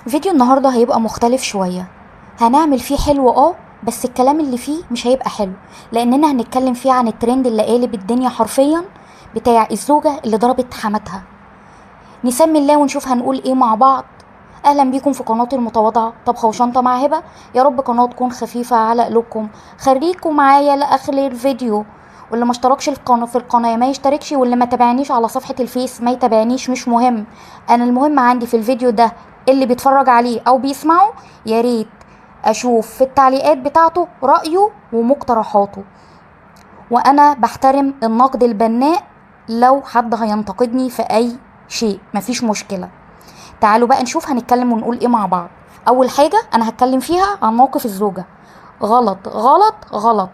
فيديو النهاردة هيبقى مختلف شوية، هنعمل فيه حلو بس الكلام اللي فيه مش هيبقى حلو، لاننا هنتكلم فيه عن الترند اللي قالب الدنيا حرفيا بتاع الزوجة اللي ضربت حماتها. نسمي الله ونشوف هنقول ايه مع بعض. اهلا بيكم في قناتي المتواضعة طبخه وشنطه مع هبه. يا رب قناة تكون خفيفة على قلوبكم، خليكم معايا لاخر الفيديو. واللي ما اشتركش في القناة ما يشتركش، واللي ما تابعنيش على صفحة الفيس ما يتابعنيش، مش مهم. انا المهم عندي في الفيديو ده اللي بيتفرج عليه او بيسمعه يا ريت اشوف في التعليقات بتاعته رايه ومقترحاته، وانا بحترم النقد البناء لو حد هينتقدني في اي شيء مفيش مشكلة. تعالوا بقى نشوف هنتكلم ونقول ايه مع بعض. اول حاجة انا هتكلم فيها عن موقف الزوجة. غلط غلط غلط،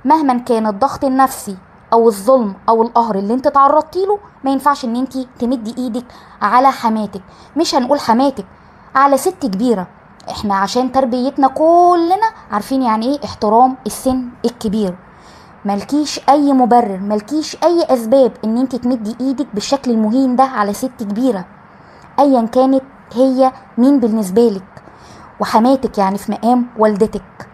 مهما كان الضغط النفسي او الظلم او القهر اللي انت تعرضتي له، ما ينفعش ان انت تمدي ايدك على حماتك. مش هنقول حماتك، على ست كبيرة. احنا عشان تربيتنا كلنا عارفين يعني ايه احترام السن الكبير. مالكيش اي مبرر، مالكيش اي اسباب ان انت تمدي ايدك بالشكل المهين ده على ست كبيرة، ايا كانت هي مين بالنسبة لك، وحماتك يعني في مقام والدتك.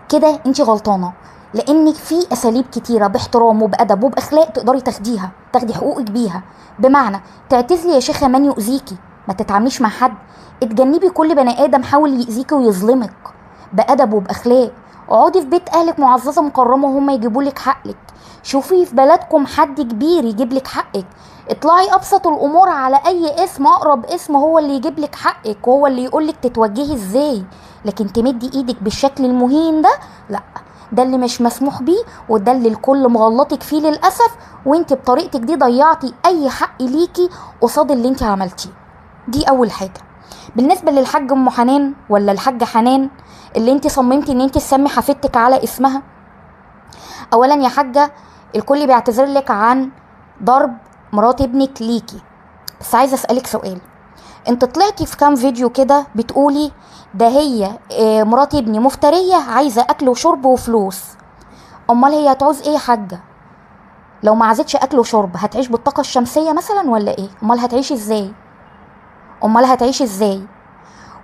كده انت غلطانة، لانك في اساليب كتيرة باحترام وبادب وباخلاق تقدري تاخديها، تاخدي حقوقك بيها. بمعنى تعتزلي يا شيخه من يؤذيكي، ما تتعامليش مع حد، اتجنبي كل بني ادم حاول يأذيكي ويظلمك بادب وباخلاق. اقعدي في بيت اهلك معززه مكرمة وهم يجيبوا لك حقك. شوفي في بلدكم حد كبير يجيب لك حقك. اطلعي ابسط الامور على اي اسم، اقرب اسم هو اللي يجيب لك حقك وهو اللي يقول لك تتوجهي ازاي. لكن تمدي ايدك بالشكل المهين ده لا، ده اللي مش مسموح بيه، وده اللي الكل مغلطك فيه للاسف. وانت بطريقتك دي ضيعتي اي حق ليكي قصاد اللي انت عملتيه. دي اول حاجة. بالنسبة للحاج ام حنان ولا الحاجة حنان اللي انت صممتي ان انت تسمي حفيدتك على اسمها، اولا يا حاجة الكل بيعتذر لك عن ضرب مرات ابنك ليكي، بس عايزه اسالك سؤال. انت طلعتي في كام فيديو كده بتقولي ده هي مرات ابني مفتريه عايزه اكل وشرب وفلوس. امال هي هتعوز ايه يا حاجة؟ لو ما عايزتش اكل وشرب هتعيش بالطاقة الشمسية مثلا ولا ايه؟ امال هتعيش ازاي؟ امال هتعيش ازاي؟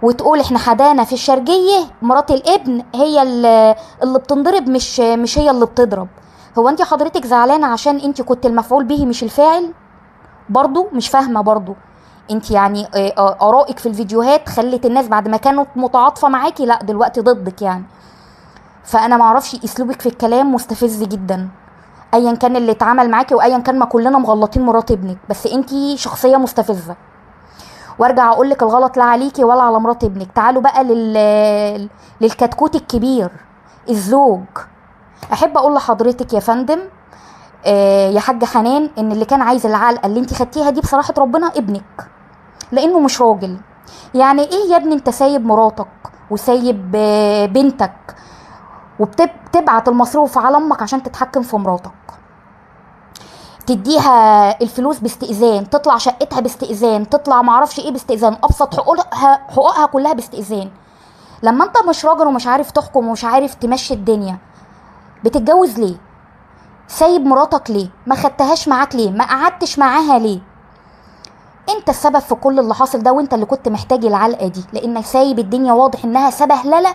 وتقول احنا حدانا في الشرقية مرات الابن هي اللي بتنضرب مش هي اللي بتضرب. هو انت حضرتك زعلانة عشان انت كنت المفعول به مش الفاعل؟ برضو مش فاهمه. برضو انت يعني ارائك في الفيديوهات خلت الناس بعد ما كانت متعاطفه معاكي لا دلوقتي ضدك يعني. فانا معرفش، اسلوبك في الكلام مستفز جدا ايا كان اللي اتعمل معاكي وايا كان ما كلنا مغلطين مرات ابنك، بس انت شخصية مستفزة. وارجع اقول لك الغلط لا عليكي ولا على مرات ابنك. تعالوا بقى للكتكوت الكبير الزوج. احب اقول لحضرتك يا فندم يا حاج حنان ان اللي كان عايز العلقة اللي انت خدتيها دي بصراحة ربنا ابنك، لانه مش راجل. يعني ايه يا ابني انت سايب مراتك وسايب بنتك وبتبعت المصروف على امك عشان تتحكم في مراتك، تديها الفلوس باستئذان، تطلع شقتها باستئذان، تطلع معرفش ايه باستئذان، ابسط حقوقها كلها باستئذان. لما انت مش راجل ومش عارف تحكم ومش عارف تمشي الدنيا بتتجوز ليه؟ سايب مراتك ليه؟ ما خدتهاش معاك ليه؟ ما قعدتش معاها ليه؟ انت السبب في كل اللي حاصل ده، وانت اللي كنت محتاج العلقة دي، لانك سايب الدنيا واضح انها سبهلله،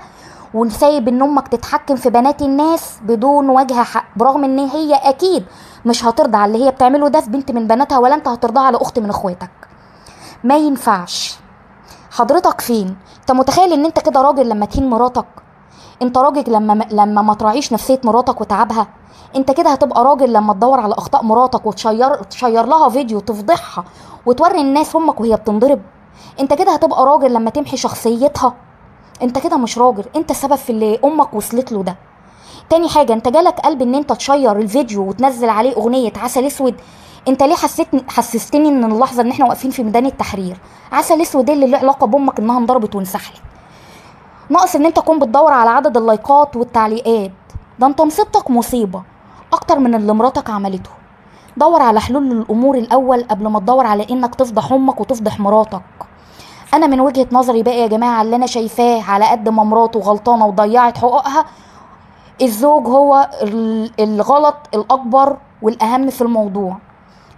وسايب ان امك تتحكم في بنات الناس بدون وجه حق، برغم ان هي اكيد مش هترضى على اللي هي بتعمله ده في بنت من بناتها، ولا انت هترضى على اخت من اخواتك. ما ينفعش. حضرتك فين؟ انت متخيل ان انت كده راجل لما تهين مراتك؟ انت راجل لما ما تراعيش نفسية مراتك وتعبها؟ انت كده هتبقى راجل لما تدور على اخطاء مراتك وتشير لها فيديو تفضحها وتوري الناس امك وهي بتنضرب؟ انت كده هتبقى راجل لما تمحي شخصيتها؟ انت كده مش راجل، انت السبب في اللي امك وصلت له ده. تاني حاجة، انت جالك قلب ان انت تشير الفيديو وتنزل عليه اغنية عسل اسود؟ انت ليه حسستني ان اللحظة ان احنا واقفين في ميدان التحرير؟ عسل اسود اللي له علاقة بامك انها انضربت وانسحلت؟ ناقص ان انت تكون بتدور على عدد اللايكات والتعليقات. ده انت مصيبتك مصيبة اكتر من اللي مراتك عملته. دور على حلول للامور الاول قبل ما تدور على انك تفضح امك وتفضح مراتك. انا من وجهه نظري بقى يا جماعة اللي انا شايفاه، على قد ما مراته غلطانة وضيعت حقوقها، الزوج هو الغلط الاكبر والاهم في الموضوع.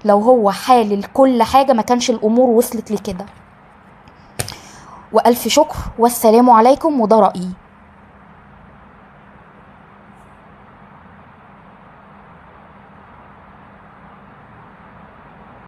لو هو حالل كل حاجة ما كانش الامور وصلت لكده. والف شكر والسلام عليكم، وده رأيي.